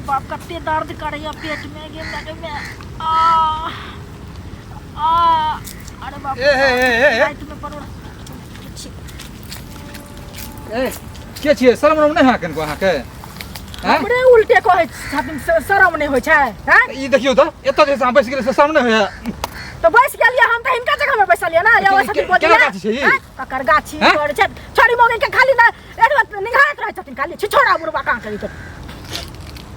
बाप, कते दर्द करैया पेट में गे लगे में। आ आ, अरे बाप। ए, ए, ए, ए, ए। राति में परोड़। ए, के छियै? शरम उरम नहि है कनिको अहाँके, हैं? हमरे उल्टे कहै छथिन, शरम नहि होइ छै, हैं? ई देखियौ तऽ, एतऽ जे अहाँ बैस गेलै से शरम नहि होइए? तऽ बैस गेलियै हम तऽ हिनका जगह में बैसलियै ना, या वैसे केना बोलियै। गाछी छै ई? हैं? ककर गाछी हैं? करै छै? छोड़ी मौगी के खाली ना एडवा निहारैत रहै छथिन खाली, छिछोड़ा बुढ़बा कहाँ करी तऽ।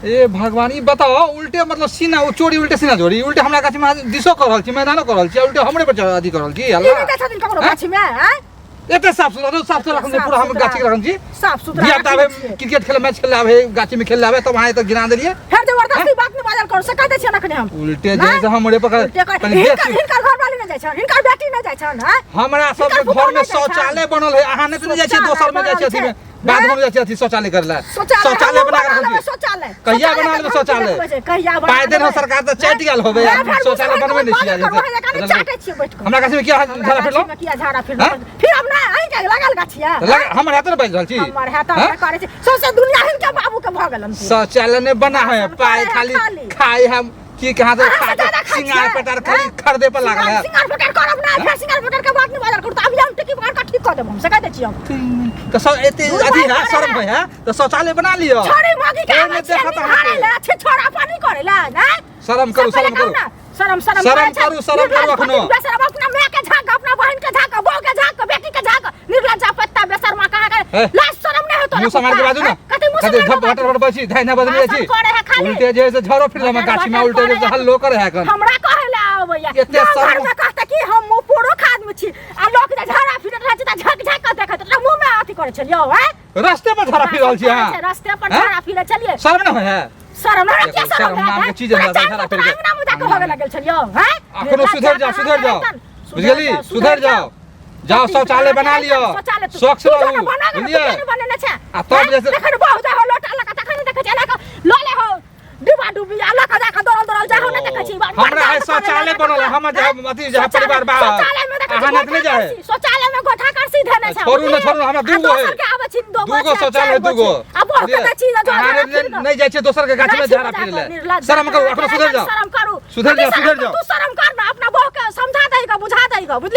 ए भगवान, ई बताओ, उल्टे मतलब सीना ओ चोरी, उल्टे सीना जोड़ी, उल्टे हमरा गाछी में दिसो कर रहल छी, मैदानो कर रहल छी, आ उल्टे हमरे पर अथी कर रहल छी। ई अल्लाह। नहि जाइ छथिन ककरो हैं? गाछी में, हैं? एते साफ सुथरा, साफ सुथरा रखने, पूरा हम साफ गाछी के रखने छी। साफ सुथरा धिया पुता रखने आबे, छियै। क्रिकेट खेले, मैच खेले आबे, गाछी में खेले आबे, तब अहाँ एतऽ गिरा देलियै। फेर जबरदस्ती बात नहि बाजल करू, से कह दै छियै अखने हम। उल्टे नहि? जे से हमरे पकड़ उल्टे कह- कनि हिनकर देख। हिनकर घरवाली नहि जाइ छनि, हिनकर बेटी नहि जाइ छनि, हैं? हमरा सबके हिनकर घर में पुतहु नहि जाइ छनि। शौचालय बनल है, अहाँ नहि तऽ नहि जाइ छियै, दोसर में जाइ छियै, अथी में नहि? बाथरूम जाइ छियै, अथी शौचालय करे ला। शौचालय शौचालय हमहूँ बना के बना रखल लेबै छी। शौचालय। कहिया शौचालय बना लेबै के शौचालय? देखबै छै, कहिया बना पाइ देने लेबै? सरकार तऽ चाटि गेल होबै, नहि, फेर शौचालय मुसहर बनबै नहि के छियै। बाजल करू, अहाँ कनि चाटै छियै बैठ कऽ। हमरा गाछी में किया हमरा झाड़ा फिरलहुँ? गाछीमे किया झाड़ा फिरलहुँ? हँ? फिर हम नहि, अहीँके लागल गाछी है। तऽ हमर हेतै ने बाजि रहल छी। हमर है तऽ हँ? हमरा करै छै। सौंसे दुनिया हिनके बाबूके भऽ गेलन पूरा। शौचालय नहि बना है, भाषण पाइ करै है खाली खाली। खाइ हम की कहाँ से अहाँ खा से के ज्यादा खाइ सिंगार छियै, पटार खाली हँ? खरीदे पर लागल है। सिंगार पटार करब ना, फेर सिंगार पटार के बात नहीं बाजल करू, तऽ अभी हम टिकी पकड़ के ठीक कऽ देब हम, से कह दै छी हम। तऽ सब एते दूर अथी भाइ है, करे शर्म है। है तऽ शौचालय बना लिअ। छोड़ी मौगी के कोइ आबै नहि छियै देखत निहारै अहाँके। लए, छिछोड़ा पानी करै लए, नहि? शर्म करू, सब पहिले शर्म करू। कहू ना, शरम शरम शरम करै छै। करू, शरम करू निर्लज्ज अखनो। पति बेशरम, अपना माय के झाँक, अपना बहिन के झाँक, बहू के झाँक, बेटी के झाँक, निर्लज्ज पत्ता बेशर्मा कहाँ के। हे। लाज शरम नहीं होतो। मुँह सम्हार के बाजू ना। कथी मुँह कथी सम्हार झप के घटर बाजू? घटर बची धाइ ना बदली भाषण छी। करे है खाली। उल्टे जे से झरो फिर हम भटर गाछी में भटर उल्टे जे करे से है। हल्लो करे है कन। हमरा कहे ला आबैया एते गाँव घर शर्म- में कहते कि हम मुँह पुरुख आदमी छी आ लोक जे झाड़ा फिरत रहै छै तऽ झाँक झाँक के देखैत रहै, मुँह में अथी करै छलियौ हैं? रास्ते पर झरा फिर रहल छी अहाँ। रास्ते पर हैं? झाड़ा फिरै छलियै। शर्म न होय है? शरम हमरा किया देखो, शरम शरम नाम के चीज है? हमरा झगड़ा फिर के। अंगना में जाके होवे लगल छलियौ हैं? अखनो सुधर जाओ, सुधर जाओ, बुझली? सुधर जाओ, जाओ शौचालय बना लिअ, स्वच्छ रहू, बुझलियै? आ तब जैसे- देखन बहु जा हो लोटा लगा तखन देखै छै एना के लऽ ले हो डुबा डुबी आ लऽ के जा के दौड़ल दौड़ल जा हो, नहि देखै छी। हमरा है शौचालय बनल है, हमर जे अथी जे परिवार बा, शौचालय में देखै छी अहाँ गोठा नहि जाइ है। करसी, शौचालय में गोठा करसी धेने छै। छोड़ू ने, छोड़ू, हमरा आ दूगो है। दोसर के आबै छी, दो दूगो छै, शौचालय चारि गो दूगो। छै। आ बहु के दै छी जे अहाँ झगड़ा नहि फिर नहि जाइ छियै दोसर के गाछी में झाड़ा फिर ले। शरम करू अखनो, सुधर जाओ, शरम करू, सुधर जाओ, सुधर जाओ। तू शरम कर ना, अपना बहू के समझा देगा, बुझा देगा, बुझली?